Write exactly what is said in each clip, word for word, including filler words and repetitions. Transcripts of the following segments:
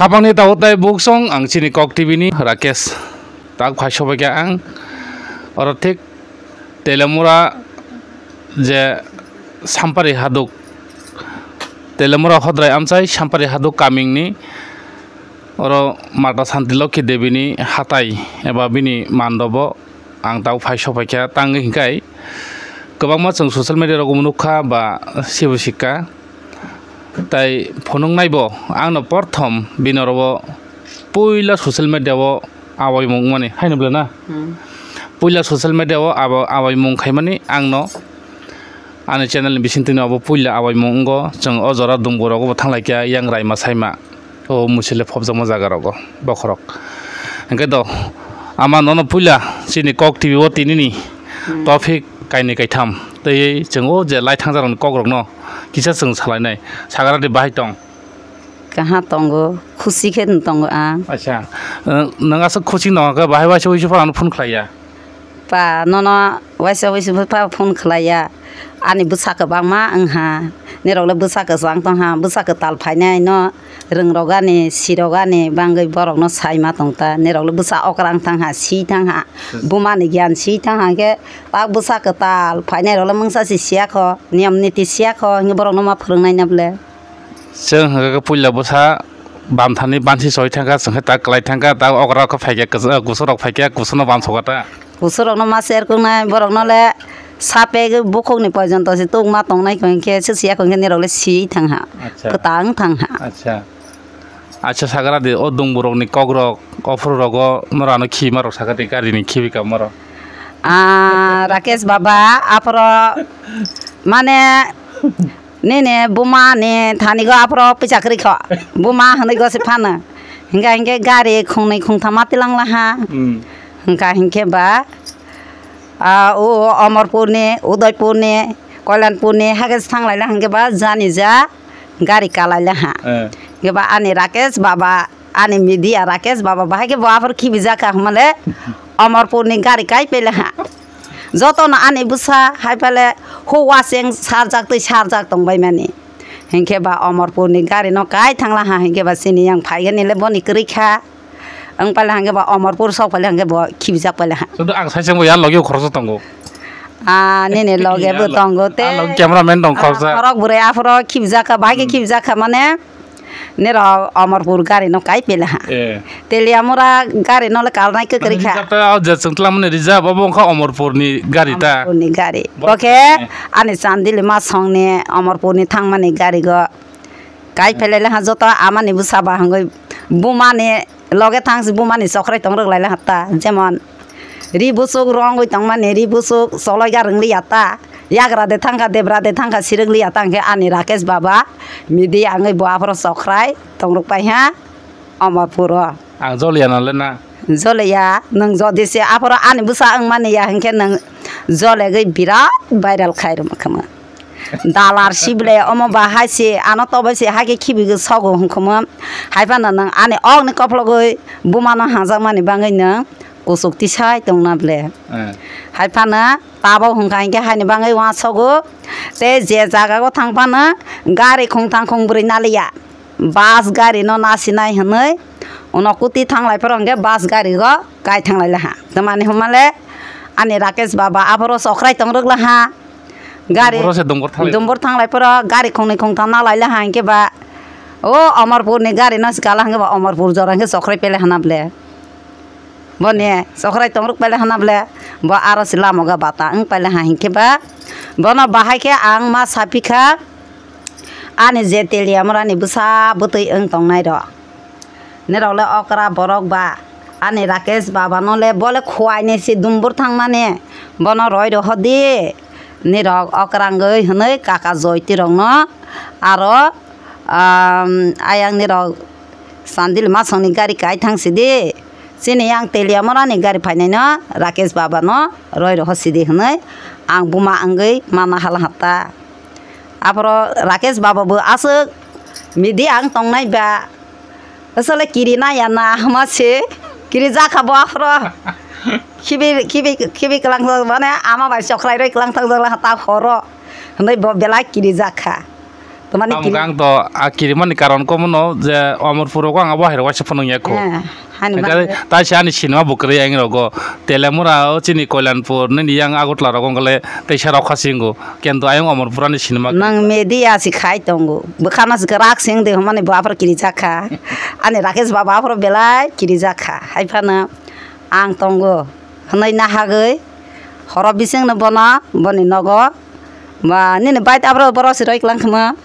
Hapangni tabuk tai buksong ang chini Kok T V ni Rakesh. Tak phai sobaikha ang oro thik Telemura je Sampari Haduk, Telemura Hodrai Amchai Sampari Haduk kamingni oro Mata Santi Lokhi Devi ni hatai eba bini mandobo ang tabuk phai sobaikha tangwi hinkhai kwbangma chwng social media rogo nukha ba sibo sikha. Tai phunuknaibo angno porthom bini oro puila social media o awaimung wngmani haino bwle na? Hmm. Puila social media o abo awaimung khaimani angno ani channel ni bisingtwi no abo puila awaimung wngo. Chwng o jora Dumburogo bo thanglaikha yang raima saima o muchile phobjakma jaga rogo bokhorok. Hinkhe do ama nono puila chini Kok T V o tinini Hmm. topic kainwi kaitham twiwi chwng o je lai thangjakrokni kokrokno kisa chwng salainai. Sagaradi bahai tong? Kaha tongo, khusi khe tongo ang. Acha, eh, nwng aswk khusi no khe bahai waisa waisa phano phone khlaiya? Pa, nono waisa waisa pha phone khlaiya. Ani bwsa kwbangma wngha. Nirok le bwsa kwchang tongha, bwsa kwtal phainai no rwngrogani, sirogani bangwi borokno saima tongta. Nirok le bwsa okrang thangha, si thangha, bumani giyan si thangha khe tak bwsa kwtal phainai rok le mungsa si siya kho, niyom niti siya kho, hinwi borokno ma phwrwng nai na bwle. Chwng hwnkhe puila bwsa bamthani bansi soi thangkha, chwng khe tak kwlai thangkha, tak okra khe phaikha, kus-, kusurok phaikha, kusurno bamsoka ta. Kusurokno ma cherkuknai, borokno le sapegwi bukhukni poijonto se tukma tongnai kho hinkhe, swchiyakho hinkhe nirok le siyui thangha, Acha. Kwtang thangha. Acha. Acha, sagra di, o Dumburokni kokrok, o phuru rogo norano khibima rok sakha di, garini khibi kamma rok. Ah, Rakesh baba, aphoro mane Nini buma ni thani go aphro pisa kwrwi kho. Buma hwnwi go se phano. Hinkha hinkhe gari khungnwi khungtham ma tilang laha. Hmm. Hinkha hinkhe ba, ah, o Omorpur ni, Udaipur ni, Koilanpur ni hake se thang lai laha hinkhe ba jani ja gari kalai laha. Eh. Hinkhe ba ani Rakesh baba Ani media Rakesh baba bahai khe bo aphuru khibi jakha hwnmale Omorpur ni gari kai pele ha. Jotono ani bwsa hai pele ho waseng sarjak tei sarjak tong bai mani. Hinkhe ba Omorpur ni gari no kai thang la ha, hinkhe ba chini yang phai gani le boni kwrwi kha. Wng pale hangke ba Omorpur sok pale hangke bo khibi jak pale ha. Sudu ang sai sengbo ya logi khoroksa tongo. Ah, nini loge bo tongo te. Ah, logi cameraman tong khoroksa. Khorok bwrwi aphuru khibi jak kha, bahai khe khibi jak kha mane. Nirok Omorpur gari no kai pele ha. Eh. Teliamura gari no le kalnai kwkrwi kha. Reserve ta, o je chwng tlang mani reserve, obo wngkha Omorpur ni gari ta. Omorpur ni gari. Bo-, oke, eh. Ani Chandili ma song ni Omorpur ni thang mani gari go kai pele le ha joto amani bwsa ba hangoi buma ni loge thang si buma ni chokrai tong rwk lai le ha ta. Jemon ri buchuk rwngwi tong mani ri buchuk choloi ga rwng li ya ta. Yagra de thang kha, debra de thang kha, sirwk li ya ta, hwnkhe ani Rakesh baba midi wngwi bo aphuru chokrai tong rwk pai ha Omorpur o. Ang joliya na le na? Joliya, nwng jodi se aphuru ani bwsa wng mani ya, hwnkhe nwng jolegwi birat viral khai rwma khama. Dalar sible omo ba hai se ano tobai se hai khe khibi sogo hwnkhe mo. Hai phano nwng ani okni koplogwi buma no hajak mani bagwi nwng kuchuk tisai tongna ble. Eh. Hai phano tabok hwnkha hinkhe haini bagwi uansukgo. Tei je jaga o thang phano gari khungthang khungbrwi naliya. Bus gari no nasinai hwnwi uno kuti thanglai phoro hinkhe bus gari o kai thanglai laha. Tamani hwnmale ani Rakesh baba aphuru chokrai tong rwk laha. Gari Dumbur se dumbur thanglai. Dumbur thanglai phoro gari khungnwi khungtham nalai laha hinkhe ba o Omorpur ni gari no sikala hinkhe ba Omorpur jora hinkhe chokrai pele hana ble. Boni chokrai tong rwk pele hana ble bo aro se lama ga bata wng pele ha hinkhe ba bono bahai khe ang ma saphi kha ani je Teliamura ni bwsa bwtwi wng tongnai rok. Nirok le okra borok ba? Ani Rakesh baba no le bo le khuwai ni si dumbur thang mani. Bono roi rohor di. Nirok okra wngwi hwnwi kaka Joyoti rok no aro, um, ayang nirok Chandili masong ni gari kai thang si di. Chini yang Teliamura ni gari phainai no Rakesh baba no roi rohor si di hwnwi ang buma wngwi mana hala hata. Aphuru Rakesh baba bo aswk midi ang tongnai ba. Asole kiri na ya na hama se kiri jakha bo aphro. Khibi, khibi, khibi klang thang mane ama bai chokrai roi klang thang jala ta horo. Hwnwi bo belai kiri jakha. Tamani Tamo kiri- kang to a kirimani karon komono je Omorpuro ko ang abo hairo waisa phunung yakho. Eh, hani Hingke bangwi. Tai se ani sinima bo kwrwi ang rogo. Telemura o chini Koilanpur nini yang Agartala rogo ongkole teisa rokha singo. Kento ayang Omorpur ani sinima. Nang media si khai tongo. Bwkhano si kwrak sing de hwnmani bo aphuru kirijak kha. Ani Rakesh baba aphuru belai kirijak kha. Hai phano ang tongo hwnwi nahagwi horo bisingno bono boni nogo. Ba nini bike aphuru borok si roi klang khma.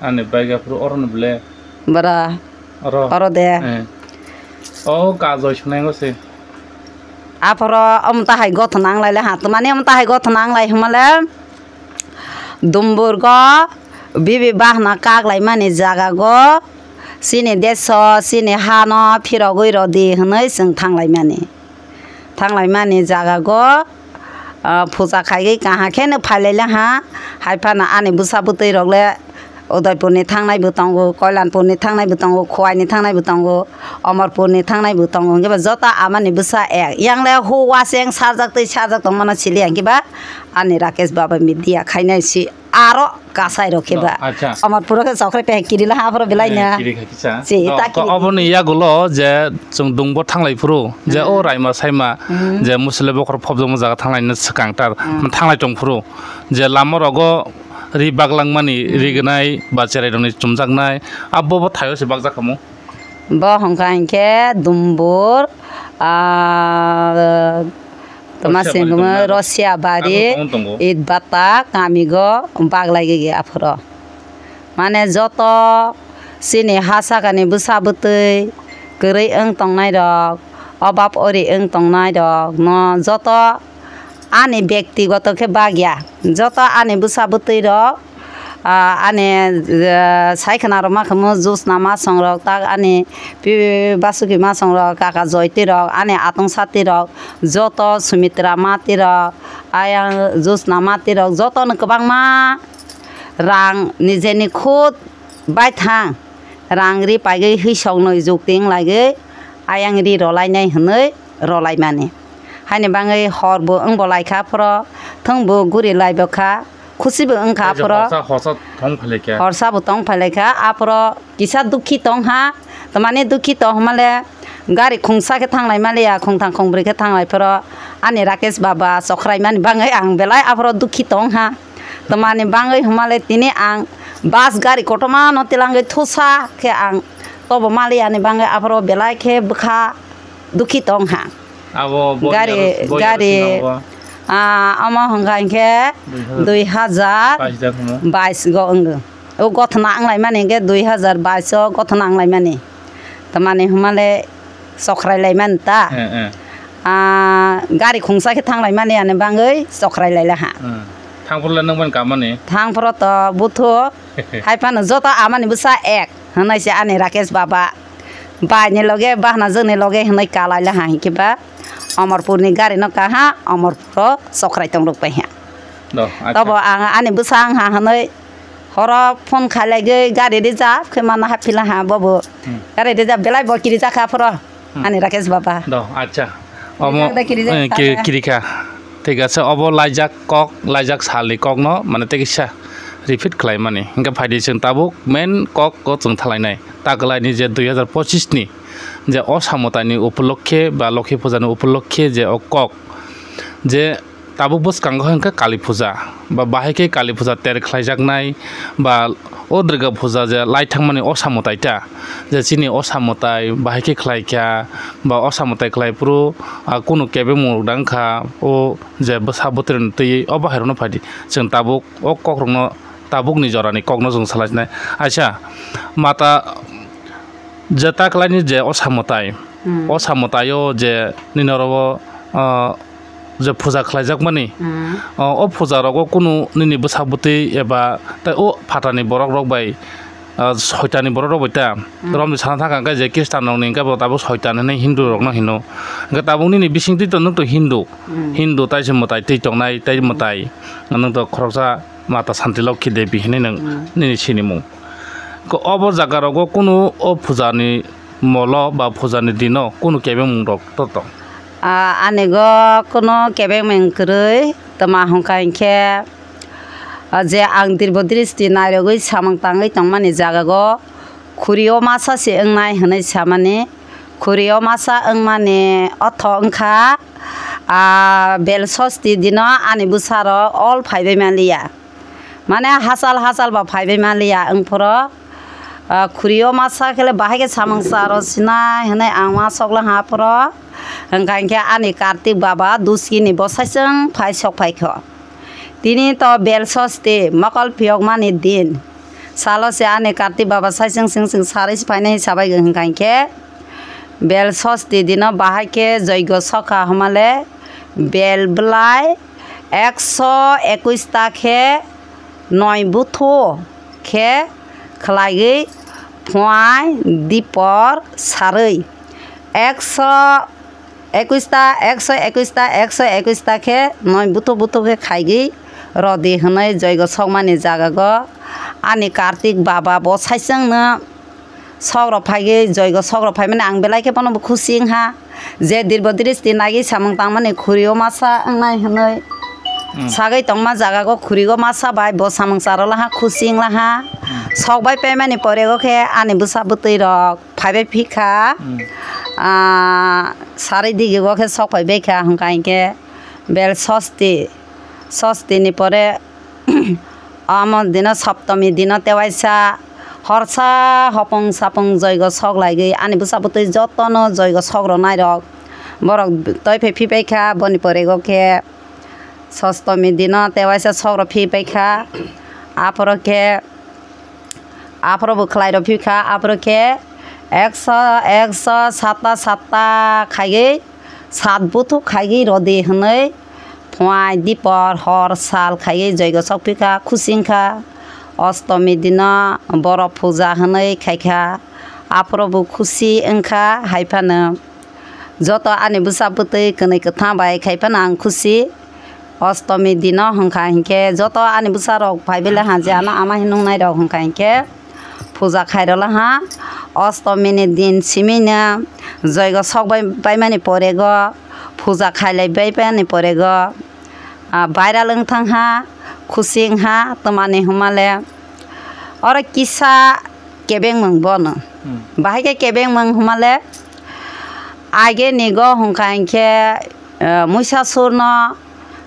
Ani bike aphuru oro ni ble. Bara. Oro. Oro de. Eh. O kajoi sunai go se. Aphuru omo tahai gothona ang lai le ha. Tamani omo tahai gothona ang lai hwnmale. Dumburgo bibi bahna kak lai mani jaga go. Chini deso, chini hano phirogwi rodi hwnwi chwng thang lai mani. Thang lai mani jaga go, ah, puja khaigwi kaham khe no phai lai le ha. Hai phano ani bwsa bwtwi rok le Udaipur ni thangnai bo tongo, Koilanpur ni thangnai bo tongo, Khowai ni thangnai bo tongo, Omorpur ni thangnai bo tongo, hwnkhe ba joto amani bwsa ek. Yang le hu waseng sarjak twi sarjak tong mano sili, hwnkhe ba ani Rakesh baba media khainai si aro kasai rok khe ba. Oh, acha. Omorpur khe chokrai pe kiri la ha, aphuru belai na. Eh, kiri kha kisa. Si, Oh, ta to kiri. Oboni yagulo je chwng dungbo thanglai phuru, je Hmm. o raima saima, Hmm. je musle bokhor phobjongma jaga thanglaina swkang tar, Hmm. thanglai tong phuru, je lama rogo ri baglang mani, Hmm. ri gnai ba cherai rokni chumjaknai, abo bo thaio se bakjak khamu. Bo hwnkha hinkhe Dumbur, ah, tma Rosia sing bari tongma, tongma. Rosia bari, Abo tongma tongo. Itbata kamigo baglai gigi aphuro. Mane joto chini ha sakani bwsa bwtwi kwrwi wng tongnai rok, obab ori wng tongnai rok no joto ani bektigoto khe bagya. Joto ani bwsa bwtwi rok, ah, ani, eh, saikhwna rok ma khamu Josna masong rok, tak ani pi Basuki masong rok, kaka Joyti rok, ani atong sati rok, joto Sumitra mati rok, ayang Josna mati rok, joto no kwbangma rang nijeni khud bai thang rang ri paigwi hwisok noi jukti wng laigwi ayang ri rolainai hwnwi rolaimani. Haini bangwi hor bo wng bo lai kha phoro, thwng bo guri lai bo kha, khusi bo wng kha Tei je phoro. Horsa, horsa tong phai lai kha. Horsa bo tong phai lai kha, aphoro kisa dukhi tong ha, tamani dukhi tong hwnmale gari khungsa khe thang lai maliya, khungthang khungbrwi khe thang lai phoro ani Rakesh baba chokrai mani bangwi ang belai aphoro dukhi tong ha. Tamani bangwi hwnmale tini ang bus gari kotorma no tilangwi thusa khe ang tobo maliya ni bangwi aphoro belai khe bwkha dukhi tong ha. Abo bo Gari, yaro, bo yaro gari, sinamgo. Ah, omo hwnkha hinkhe Dui hajar. Dui hajar Bais jak hwnwi. Bais go wngkha. O gothona wng lai mani hinkhe dui hajar bais o gothona wng lai mani. Tamani hwnmale chokrai lai mani ta. Eh, eh. Ah, gari khungsa khe thang lai mani ani bangwi chokrai lai la ha. Hmm. Thang phuru le nang bai kamani? Thang phuru to buthu. Hai phano joto amani bwsa ek hwnwi se ani Rakesh baba. Bai ni loge bahna jwk ni loge hwnwi kalai la ha hinkhe ba Omorpur ni gari no kaha Omorpur o chokrai tong rok pai ha. Do, acha. Tobo ang ani bwsa wng ha hwnwi horo phone khailai gwi gari reserve khe mano haphi la ha bobo. Hmm. Gari reserve belai bo kiri jakha phoro. Hmm. Ani Rakesh baba. Do, acha. Omo, Rijak da kiri jak eh, kiri, kha. Kiri kha. Thik ase, obo laijak kok, laijak salni kokno, mane, tei kisa repeat khlai mani. Hingke phaidi chwng tabuk main kok o chwng thalainai. Takwlaini je dui hajar pochis ni je o samwtaini upolokhe ba Lokhi Puja ni upolokhe je o kok, je tabuk bwskango hingke Kali Puja. Ba bahai khe Kali Puja ter khlaijaknai, ba o Durga Puja je lai thangmani o samwtai ta, je chini o samwtai bahai khe khlai kha, ba o samwtai khlai phuru, ah, kunu kebengmung rok da wngkha, o je bwsa bwtwrwini twi o bahai rokno phaidi. Chwng tabuk o kok rokno, tabukni jorani kokno chwng salai sinai. Aisa, mata je ta kwlaini je o samwtai, Hmm. o samwtai o je nini oro o, ah, je puja khlaijakmani, Hmm. o, o puja rogo kunu nini bwsa bwtwi eba tei o phatarni borok rok bai, ah, soitani borok rok bai ta Hmm. romni sana thangkha hwnkhe je Khristan rokni hwnkhe bo tabuk soitan hinwi Hindu rokno hino. Hwnkhe tabuk nini bisingtwi to nwk to Hindu, Hmm. Hindu tei se mwtai twi tongnai tei mwtai nwk to khoroksa Mata Santi Lokhi Devi hinwi nwng Hmm. nini sinimung. Ko obo jaga rogo kunu o puja ni molo ba puja ni dino kunu kebengmung rok to tong? Ah, ani go kunu kebengmung kwrwi, tama hwnkha hinkhe Ah, je ang dirbo dristi nairogwi samung tangwi tongmani jagago khurio masa se wngnai hwnwi samani. Khurio masa wngmani otho wngkha, ah, bel sosti dino ani bwsarok all phaibai manliya. Mane hachal hachal ba phaibai manliya wngphuru, ah, khurio masa khe le bahai khe samung charo sinai hwnwi ang uansukla ha phuru. Hwnkha hinkhe ani Kartik baba Duskini bwsai chwng phai sok phaikha. Tini to bel sosti mokol phiyokmani din. Salo se ani Kartik baba sai chwng chwng chwng sarwi se phainai sabai hwnkha hinkhe bel sosti dino bahai khe joigo sokha hwnmale bel bwlai ekso ekuis ta khe noi buthu khe khlaiwi phuai dipor sarwi ekso ekuis ta, ekso ekuis ta, ekso ekuis ta khe noi buthu buthu khe khaigwi rodi hwnwi joigo sokmani jagago ani Kartik baba bo sai chwngno sok rok phaigwi, joigo sok rok phaimani ang belai khe bono bo khusi wngha. Je dirbo dristi nagwi samung tangmani khurio masa wngnai hwnwi Hmm. sagwi tongma jagago khurigo masa bai bo samung charo laha khusi wnglaha. Hmm. Sok bai paimani porego khe ani bwsa bwtwi rok phaibai phikha. Hmm. Ah, sari digigo khe sok phaibai kha hwnkha hinkhe bel sosti, sosti ni pore Omo dino, Saptami dino tewaisa horsa hopong sapong joigo sok laigwi ani bwsa bwtwi jotono joigo sok rwnairok borok twi phai phipaikha. Boni porego khe Sostami dino tewaisa sok rw phipaikha. Aphoro khe, aphoro bo khlai rw phikha. Aphoro khe ekso, ekso satta, satta khaigwi, sat buthu khaigwi rw di hwnwi phuai dipor hor sal khaiwi joigo sok phikha, khusi wngkha. Ostami dino borok puja hwnwi khaikha, aphuru bo khusi wngkha. Hai phano joto ani bwsa bwtwi kwnwi kwthang bai khai phano ang khusi. Ostami dino hwnkha hinkhe joto ani bwsarok phai belai ha je ano ama hinwi nungnai rok hwnkha hinkhe puja khairwla ha. Ostami ni din simi no joigo sok bai, baimani porego, puja khailai bai baimani porego, ah, viral wng thang ha, khusi wng ha, twmani hwnmale oro kisa kebengmung bono. Hmm. Bahai khe kebengmung hwnmale, age nigo hwnkha hinkhe, eh, Muisasur no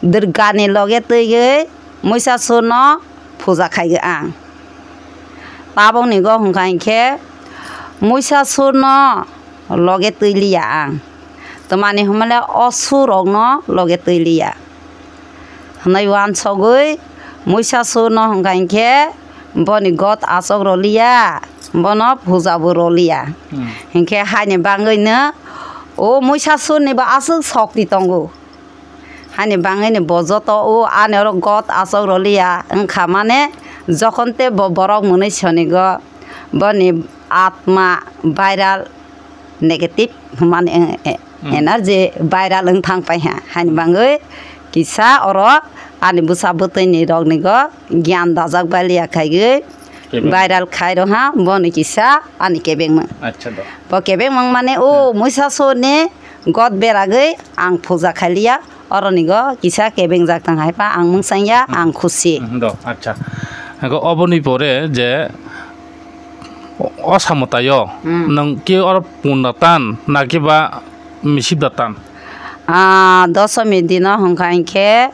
Durga ni loge twiwi Muisasur no puja khaigwi ang. Tabok nigo hwnkha hinkhe Muisasur no loge twi liya ang. Twmani hwnmale o sur rok no loge twi liya. Hwnwi uansugwi Muisasur no hwnkha hinkhe boni god achok rw liya, bono puja bo rw liya. Hmm. Hinkhe haini bagwi no o Muisasur ni bo aswk sokti tongo. Hani bangwi ni bo joto o ani oro god achok rw liya wngkha, mane jokhon te bo borok mwnwi sonigo boni atma viral negative hwnmani, eh, eh, Hmm. energy viral wng thang pai ha. Hani bangwi kisa oro ani bwsa bwtwi ni rok ni go gyan dajak baliya khaigwi Kebeng. Viral khai rw ha, boni kisa ani kebengmung. Acha do. Bo kebengmung mane o Hmm. Muisasur ni god beragwi ang puja khailiya, oronigo kisa kebengjak tong hai pha, ang mungsang ya, Hmm. ang khusi. Hmm, do, acha. Ego oboni pore je o, o samwtaio, Hmm. nwng ke oro punda tan, na ke ba misip da tan? Ah, dosomi dino hwnkha hinkhe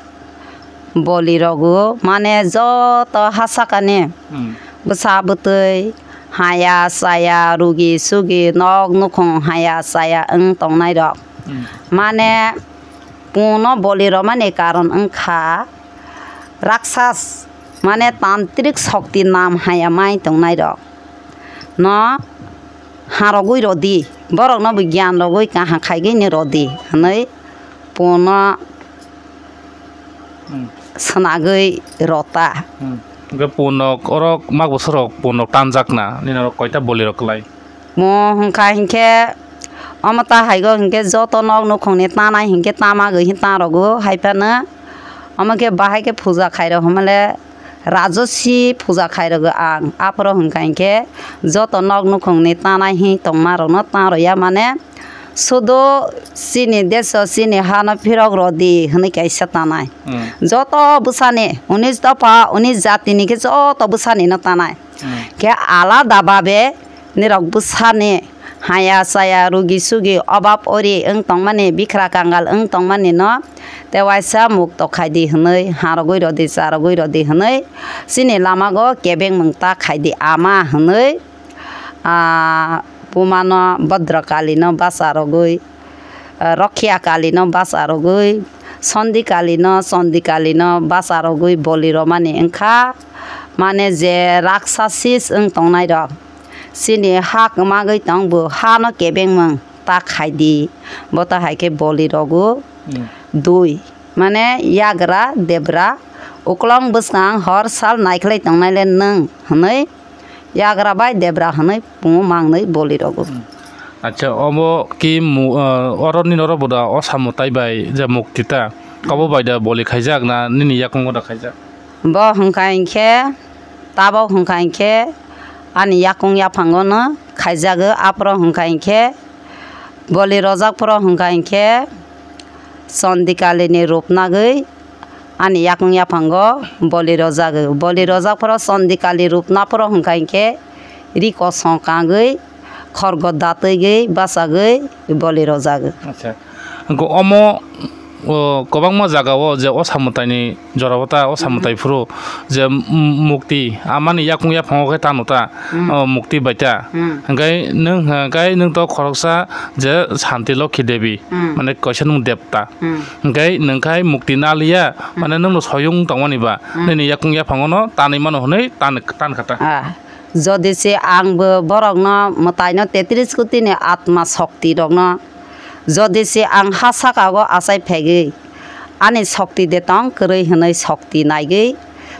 boli rogo, mane joto ha sakani Hmm. bwsa bwtwi, haya chaya, rugi sugi, nok nukhung haya chaya wng tongnai rok. Hmm. Mane puno boli romani karon wngkha raksas, mane tantrik shokti nam haya mai tongnai rok no harogwi rodi, borok no bo gyan rogwi kaham khaigwi ni rodi hwnwi puno Hmm. swnagwi rota. Hmm. Hwnkhe punok oro mak bwswrok punok tanjakna, nini oro koita bolirok kwlai? Mo hwnkha hinkhe omo ta haigo hinkhe joto nok nukhungni tanai hinkhe tamagwi hin tanrogo, hai phano omo khe bahai khe puja khairok hwnmale rajosi puja khairogo ang. Aphoro hwnkha hinkhe joto nok nukhungni tanai hin tongmarokno tanroya mane Sudo chini deso chini hano phirok rodi hwnwi kaisa tanai. Hmm. Joto bwsani, unis dopha, unis jatini khe joto bwsani no tanai. Hmm. Khe alada babe nirok bwsani haya chaya, rugi sugi, obab ori wng tongmani, bikra kangal wng tongmani no tewaisa mukto khaidi hwnwi, harogwi rodi, charogwi rodi hwnwi, chini lamago kebengmung ta khaidi ama hwnwi, ah, bumano Bhadrakalino basa rogwi, ah, Rakhya Kalino basa rogwi, Sondi Kalino, Chondi Kalino basa rogwi boli romani wngkha, mane je raksasis wng tongnai rok, chini ha kwmagwi tong bo hano kebengmung ta khaidi, bo ta hai khe boli rogo. Hmm. Dui, mane yagra, debra, uklong bwskang hor sal naikhlai tongnai le nwng hwnwi yagra bai debra hwnwi pungo mangnwi boli rogo. Hmm. Acha, obo ki mu-, ah, oro nini oro bo da o samo tai bai je mukti ta, abo bai da boli khaijak na nini yakungo da khaijak? Bo hwnkha hinkhe, tabok hwnkha hinkhe ani yakung yaphango no khaijago, aphoro hwnkha hinkhe boli rojak phoro hwnkha hinkhe Chondi Kalini rup nagwi ani yakung yaphango boli rojago. Boli rojak phoro Chondi Kali rup na phoro hwnkha hinkhe ri kosong kagwi khorgo datwigwi bachagwi boli rojago. Acha. Go omo, o, kwbangma jagao je o samwtaini jorao ta o samwtai phuru je m-, mukti amani yakung yaphango khe tano ta, hmm, o, mukti bai ta. Hmm. Hwnkhe nwng, hwnkhe nwng to khoroksa je Santi Lokhi Devi, hmm, mane kaisa nwng debta. Hmm. Hwnkhe nwng khai mukti naliya, hmm, mane nwngno soyung tongmani ba, hmm, nini yakung yaphango no tanwi mano hwnwi tan, tan kha ta. Ah. Jodi se ang bo borokno mwtaino tetris kotini atma shokti rokno, jodi se ang ha saka o achai phegwi ani shokti de tong kwrwi hwnwi shokti naigwi,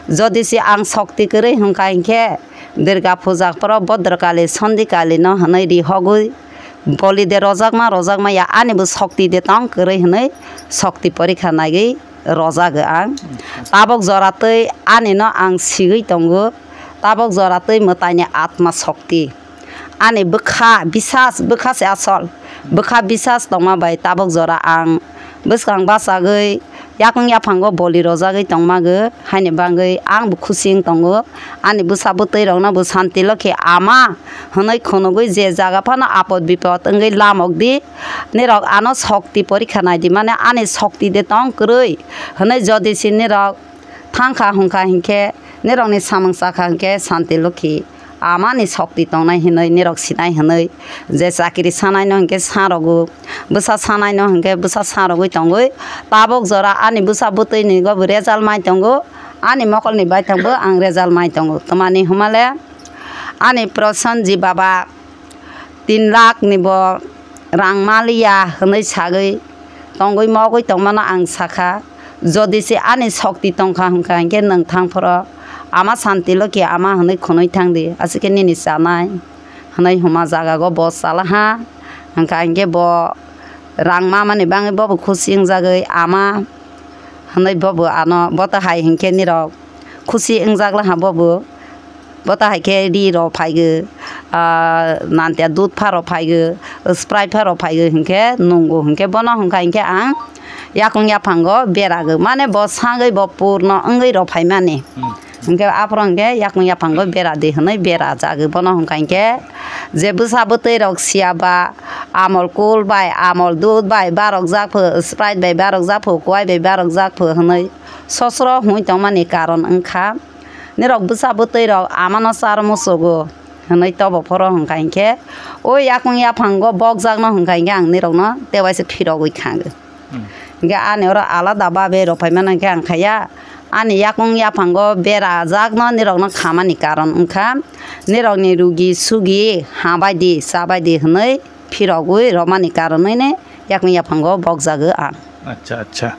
jodi se ang shokti kwrwi hwnkha hinkhe Durga puja phoro Bhadrakali Sandikali no hwnwi rihogwi boli de rojakma rojakma ya ani bo shokti de tong kwrwi hwnwi shokti porikha naigwi rojago ang. Tabok jora twi ani no ang sigwi tongo. Tabok jora twi mwtaini atma shokti. Ani bwkha bisas, bwkha se asol. Bwkha bisas tongma bai tabok jora ang bwskang bachagwi yakung yaphango boli rojagwi tongmago. Haini bagwi ang bo khusi wng tongo. Ani bwsa bwtwi rokno bo Santi Lokhi ama hwnwi khunugwi je jaga phano apot bipot wngwi lamok di. Nirok ano shokti porikha nai di, mane ani shokti de tong kwrwi hwnwi jodi se nirok thangkha hwnkha hinkhe, nirokni samung chakha hinkhe Santi Lokhi amani shokti tongnai hinwi nirok sinai hinwi, je chakiri sanaino hinkhe sarogo, bwsa sanaino hinkhe bwsa sarogwi tongwi, tabok jora ani bwsa bwtwini go bo result mai tongo, ani mokolni baithang bo ang result mai tongo. Twmani hwnmale ani Prosenji baba tin lakh ni bo rang maliya hwnwi sagwi tongwi mogwi tongmano ang sakha. Jodi se ani shokti tongkha hwnkha hinkhe nwng thang phoro ama Santi Lokhi ama hwnwi khwnwi thang di, aswk khe nini chanai hwnwi huma jaga go bo chalaha. Hwnkha hinkhe bo rang mamani bagwi bobo khusi wngjagwi ama hwnwi bobo ano bo ta hai hinkhe nirok khusi wngjak laha bobo. Bo ta hai khe ri rok phaigo, ah, nantia dudh pha rok phaigo, Sprite pha rok phaigo hinkhe nungo hinkhe bono hwnkha hinkhe ang yakung yaphango berago. Mane bo sagwi bo purno wngwi rok phaimani. Hmm. Hinkhe aphuru hinkhe yakung yaphango bera di hwnwi bera jago. Bono hwnkha hinkhe je bwsa bwtwi rok siya ba Amul Cool bai, Amul Dudh bai barok jak pho, Sprite bai barok jak pho, Koi bai barok jak pho hwnwi sosro hwnwi tongmani karon wngkha. Nirok bwsa bwtwi rok amano char muchugo hwnwi tobo phoro hwnkha hinkhe o yakung yaphango bokjakno hwnkha hinkhe ang nirokno tewaisa phirogwi khango. Hmm. Hinkhe ani oro alada babe rok phaimano hinkhe ang khaiya ani yakung yaphango berajakno nirokno khamani karon wngkha nirokni rugi sugi habaidi chabaidi hwnwi phirogwi romani karonwino yakung yaphango bokjago ang. Acha, acha.